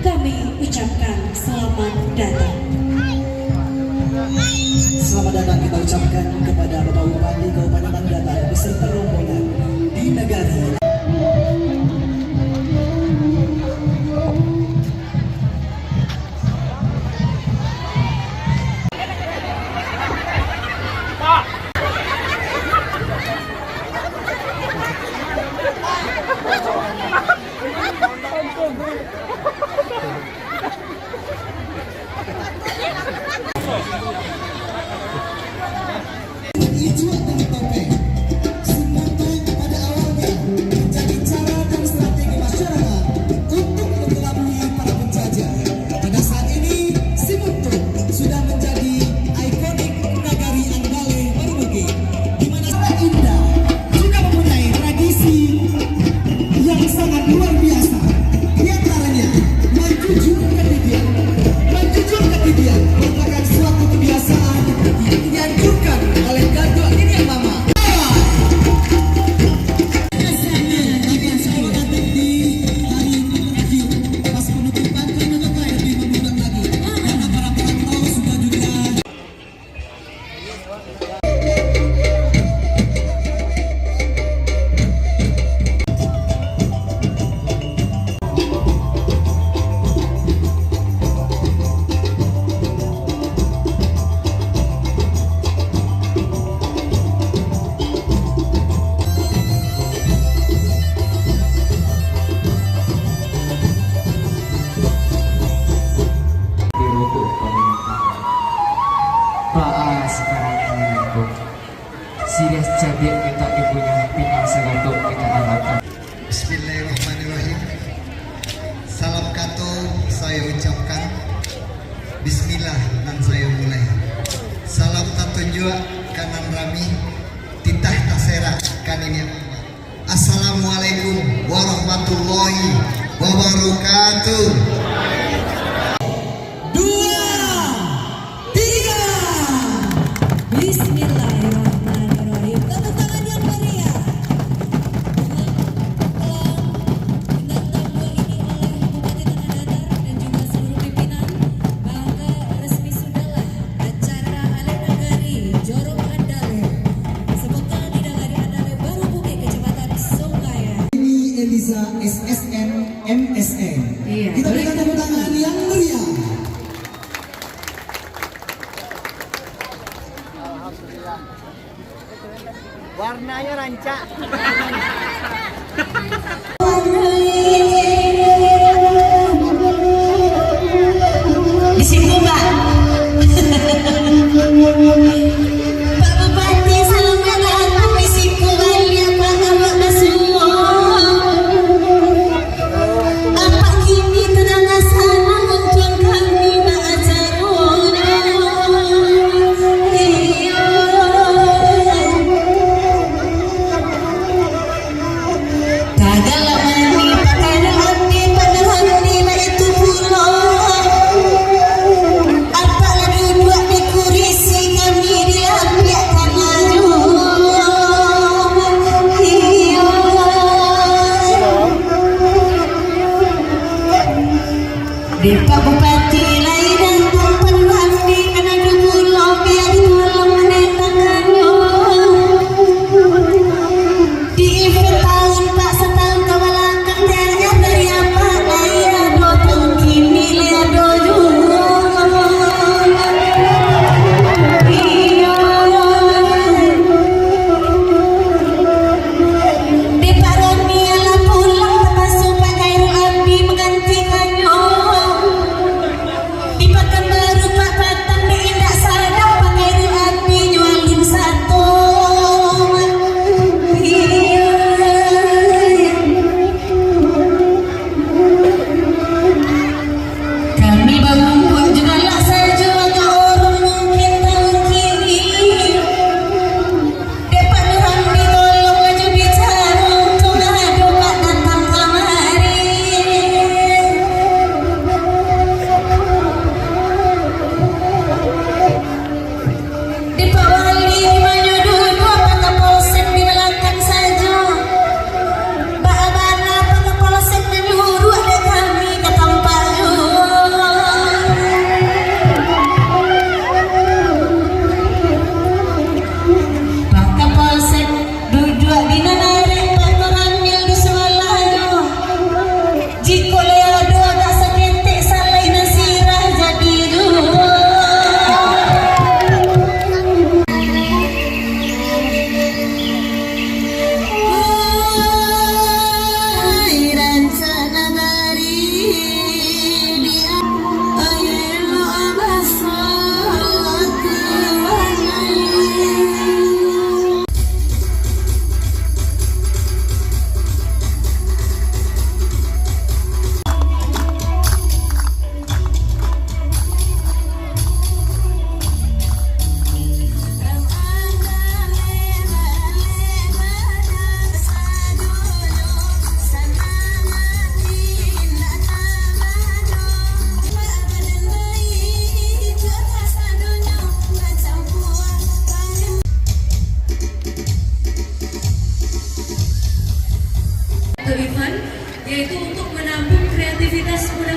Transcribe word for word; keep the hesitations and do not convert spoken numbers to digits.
Kami ucapkan selamat datang. Selamat datang kita ucapkan kepada Bapak Bupati Kabupaten Tanah Datar beserta rombongan di negari. Ijuak dan topeng. Simuntuk pada awalnya menjadi cara dan strategi masyarakat untuk menggelabui para penjajah. Pada saat ini, Simuntuk sudah menjadi ikonik nagari Andaleh Baru Bukik, di mana sangat indah, juga mempunyai tradisi yang sangat luar biasa. Di antaranya, menjujurkan bibir. Menjujurkan bibir merupakan suatu kebiasaan yang dianjurkan oleh Datuk Niniak Mamak. Pas penutupan, kami lebih membludak lagi. Karena para penonton sudah juga Di rokok paling mahal. Baa sakarang ini, Bang? Siriah cabiak mintak dikunyah, pinang sagatok mintak dimakan. Bismillahirrahmanirrahim. Salam kato sayo ucapkan, bismillah nan sayo mulai. Salam tatunjuak ka nan rami, titah taserak ka niniak mamak. Assalamualaikum warahmatullahi wabarakatuh. Dua, tiga. Bismillahirrahmanirrahim. Tepuk tangan yang meriah. Bintang tamu ini oleh Bupati Tanah Datar dan juga seluruh pimpinan, maka resmi sudahlah acara Alai Nagari Jorong Andaleh, sepekan di Nagari Andaleh Baru Bukik, Kecamatan Sungai. Ini Eliza S S N M S N. Iya. Kita berikan tepuk tangan yang meriah. Warnanya rancak. Di situ, Pak. Pak Bupati, selamat datang di situ, baliak Pak, awak basemua. Apak kini tadanga sanang untuang kami baacara. Iyo. Tagak lah mandi, pakana ati, pakana ati, baitu pulo. Apak lah duduak di kurisi, kami di lapiak tanah. Iyo. Dek Pak Bupati, lai datang panuah di anadu pulo, bia ditolong manentangannyo. Di event taun Pak satahun ka balakang, tanya dari Apak, lai ado taun kini, lai ado juo. Iyo. Dek Pak Roni, alah pulang, tapakso Pak Khairul Abdi manggantikannyo. Event, yaitu untuk menampung kreativitas muda